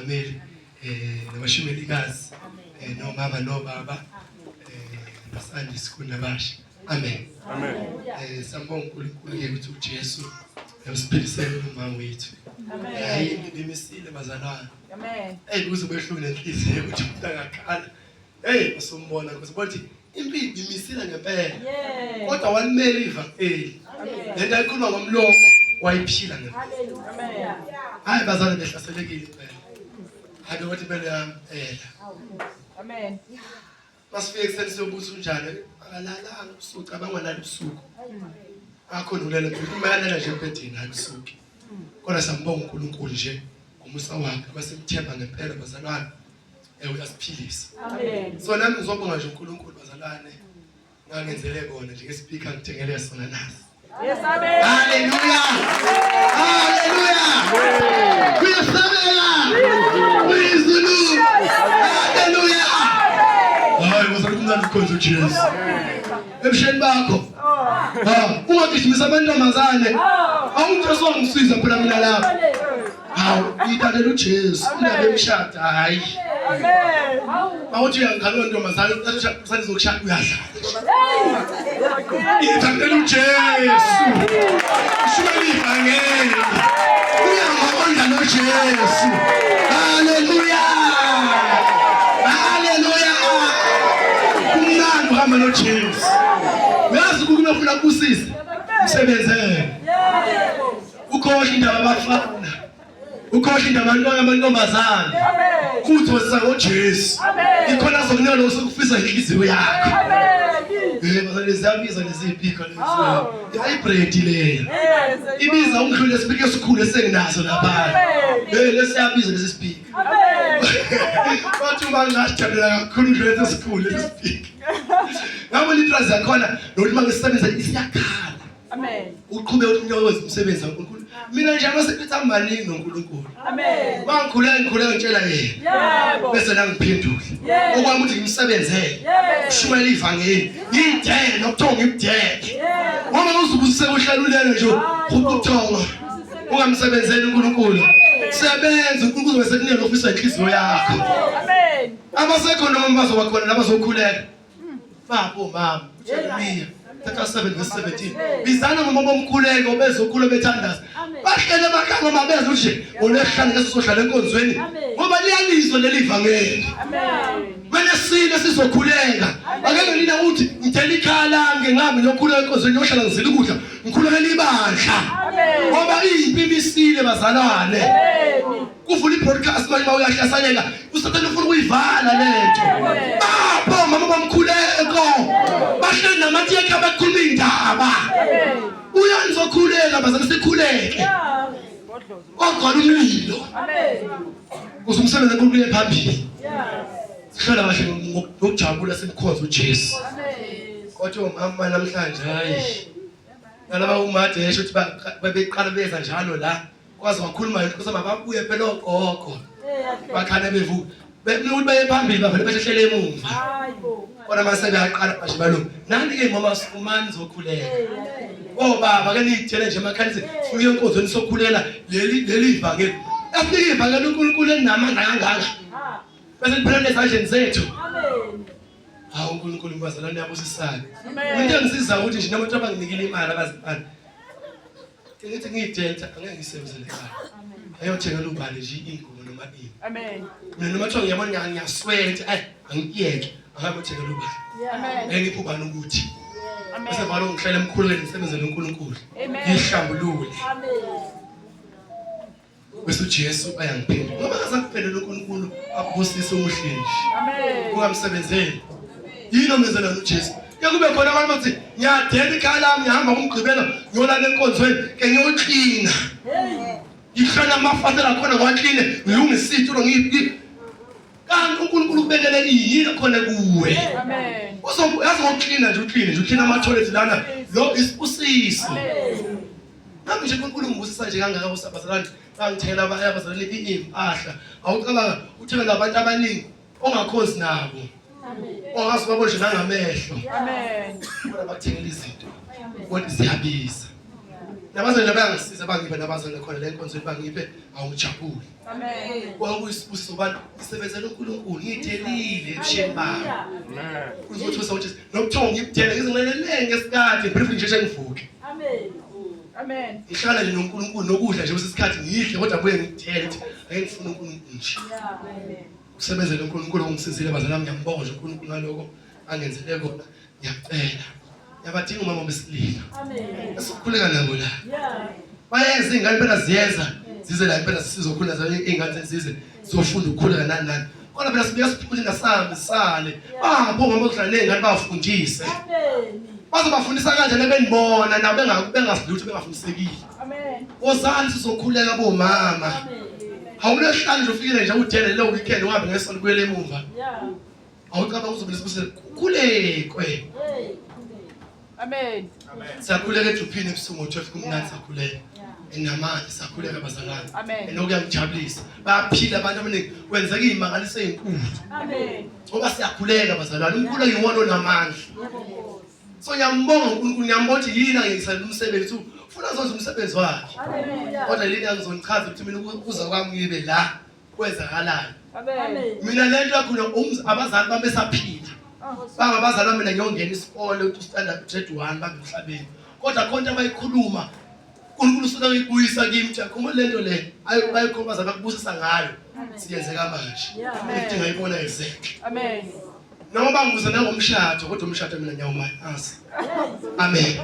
umongameli nabashumelikazi nomama nobaba naSunday School nabasha. Amen. Amen. Siyambonga uNkulunkulu ke ukuthi uJesu usiphilisele umama wethu. Amen. Hayi ibimisile bazalwane. Amen. Hey kuze kwehlule nenhliziyo ukuthi umuntu angakhala. Hey usumbona kuze ukuthi impilo imisile ngempela. Yes. Kodwa walimela ivangeli. Amen. Lento ayikhuluma ngomlomo wayiphila ngempela. Amen. Hayi bazalwane behlaselekile impela. Hayi ukuthi impela yampela. Amen. Masifike ekuseni siyobuza unjani, akalalanga ubusuku, cabanga nalo ubusuku. Akho nolala uma yalala nje embhedeni hayi ubusuku. Kodwa siyambonga uNkulunkulu nje ngomusa wakhe, abasemthemba ngempela bazalwane. Uyasiphilisa. Amen. So nami ngizobonga nje uNkulunkulu bazalwane. Ngangenzele kona nje ngespeaker ngithengele sona nasi. Yes, amen. Hallelujah. Hallelujah. Kuyesabeka. Kuyizulu. Hallelujah. Hayi bazalwane kumnandi ukukhonza uJesu. Ebusheni bakho. Ha, ungagijimisa amantombazane. Awujesu wangisiza phela mina lapha. Hawu, ngithandela uJesu, indaba yomshado hayi. Amen. Awuthi uyangikhala ntombazane, usazokushada uyadlala. Ngithandela uJesu. Ushumayela ivangeli. Uyangibonga noJesu. Haleluya. Haleluya. Kumnandi uhamba noJesu. Uyazi ukuthi unofuna kubusisa. Usebenzele. Ukhohle indaba abafana. Ukhohle indaba abantwana amantombazane. Kuthi wasisa ngoJesu. Ikhona azokunika lokho sokufisa inhliziyo yakho. Bazalwane ziyabiza lezi zipika lezi. I-hybrid leya. Ibiza umdlule isipika esikhulu esenginaso lapha. Lesiyabiza lesi sipika. Bathi uma ngingasijabula kakhulu nje lesi esikhulu lesi sipika. Ngabona iprice yakhona nokuthi uma ngisebenzisa isiyakhala. Amen. Uqhubeke uthi unyokwenza umsebenzi kaNkulunkulu. Mina nje amasebenzi ami maningi noNkulunkulu. Amen. Mangikhuleka ngikhuleka ngitshela yena. Yebo. Bese nangiphendule. Yebo. Okwami ukuthi ngimsebenzele. Yebo. Ushumayela ivangeli. Ngidele nokuthiwa ngibudele. Yebo. Ngoba uzubusiseka uhlalulele nje ubuthongo. Ungamsebenzeli uNkulunkulu. Sebenza uNkulunkulu bese kunika lokufisa inhliziyo yakho. Amen. Abasekho noma bazoba khona labazokhuleka. Baba omama, uJeremiya 37 verse 17. Bizana ngomama omkhuleko bezokhula bethandaza. Bahlele emakhaya mabeza nje ngolwesihlanu ke sizohlala enkonzweni ngoba liyalizwa leli vangeli. Amen. Kumele sile sizokhuleka. Ake nina uthi ngithela ikhaya lami ngami ngiyokhuleka enkonzweni ngiyohlala ngizila ukudla ngikhulekela ibandla. Ngoba impi imisile bazalwane. Amen. Kuvula i-broadcast manje uma uyahlaseleka usathane ufuna ukuyivala lento. Bapho mama bomkhuleko. Bahleli namathi yakhe abakhuluma indaba. Uyanizokhuleka bazalwane sikhuleke. Ogcwala umlilo. Amen. Kuze umsebenzi kaNkulunkulu uye phambili. Yeah. Sihlala kahle ngokujabula simkhonze uJesu. Amen. Kodwa omama namhlanje hayi. Nalaba umade esho ukuthi babeqala beza njalo la. Kwaze wakhuluma yena ukuthi mababuye phela ogogo. Bakhale bevuka. Bekuthi baye phambili bavele behlehlele emuva. Hayibo. Kodwa mase beyaqala manje balungu. Nani ke mama sukumani zokhuleka. Obaba ke niyitshele nje emakhaya nithi fike enkonzweni sokhulela leli leli ivangeli. Afike ivangeli uNkulunkulu enamandla kangaka. Bese liphelele ezandleni zethu. Amen. Hawu uNkulunkulu bazalwane yabusisana. Into engisiza ukuthi nje noma abanginikile imali abazimali. Ngithi ngiyidenta angeke ngisebenzele imali. Ayothengela ubani nje ingubo noma ini. Amen. Mina noma kuthiwa ngiyabona ngiyaswela ngithi ayi angiyeke ahambe othengela ubani. Amen. Ngeke ngiphe ubani ukuthi. Amen. Bese valo ngihlale emkhulekweni ngisebenzele uNkulunkulu. Amen. Ngihlambulule. Amen. Bese uJesu ayangiphendula. Ngoba akasakuphendula uNkulunkulu akubusise umuhle nje. Amen. Ungamsebenzeli. Yini omenzela uJesu? Ke kube khona abantu bathi ngiyadela ikhaya lami ngihamba kumgqibelo ngiyolala enkonzweni ke ngiyoklina. Ngihlala amafasela khona ngiwakline ngilungise isitulo ngiyi kanti uNkulunkulu ukubekele yini khona kuwe. Amen. Uzoyazi ngokuklina nje ukline nje uklina ama-toilet lana lo isibusiso. Amen. Nami nje uNkulunkulu ngibusisa nje kangaka usabazalwane bangithengela abazalwane iy'mpahla. Awucabanga uthengela abantu abaningi ongakhonzi nabo. Ongazi babona nje nangamehlo. Amen. Kodwa bakuthengela izinto. Kodwa ziyabiza. Nabazali bayangisiza bangiphe nabazali khona le nkonzo bangiphe awungijabuli. Amen. Kwakuyisibusiso abantu ngisebenzela uNkulunkulu ngidelile ebusheni bami. Amen. Uzothusa ukuthi nobuthongo ngibudele ngizinqelele ngesikhathi briefly nje ngivuke. Amen. Amen. Ngihlala nje noNkulunkulu nokudla nje kwesikhathi ngidle kodwa buye ngidele ukuthi ake ngifune uNkulunkulu nje. Amen. Usebenzele uNkulunkulu ongisizile bazalwane bami ngiyambonga nje uNkulunkulu ngaloko angenzele kona ngiyacela. Ngiyabadinga umama besililo. Amen. Esikhuleka nabo la. Yeah. Bayeza iy'ngane impela ziyeza zize la impela sizokhula zayo iy'ngane zize zizofunda ukukhuleka nani nani. Kodwa phela sibuya siphumule ngasambi sale. Babo ngoba kudlala ney'ngane bafundise. Amen. Bazobafundisa kanjani benibona nabo bengasilutho bengafundisekile. Amen. Wozani sizokhuleka bomama. Amen. Awulehlali nje ufikile nje udele le weekend uhambe ngesonto ubuyele emuva. Yeah. Awucabanga uzobe nesibuselo kukhulekwe. Hey. Amen. Siyakhuleka ejuphini ebusuku ngo-12 kumnandi siyakhuleka. Enamandla siyakhuleka bazalwane. Amen. Enokuyangijabulisa. Bayaphila abantu abaningi kwenzeka izimangaliso ezinkulu. Amen. Ngoba siyakhuleka bazalwane. Umkhuleko iwona onamandla. Yebo. So ngiyambonga uNkulunkulu ngiyambona ukuthi yini angengisalela umsebenzi ufuna azoza umsebenzi wakhe. Hallelujah. Kodwa leli angizonichaza ukuthi mina ukuza kwami ngibe la kwenzakalani. Amen. Mina lento yakho abazali bami besaphila. Bangabazali bami mina ngiyongena isikole uthi standard grade 1 bangemhlabeni. Kodwa khona into abayikhuluma uNkulunkulu usuke uyibuyisa kimi ukuthi akhuma lento le ayikhuluma abazali bakubusisa ngayo. Siyenzeka manje. Amen. Into ngayibona yenzeka. Amen. Noma bangibuza nangomshado kodwa umshado mina ngiyawumazi. Amen.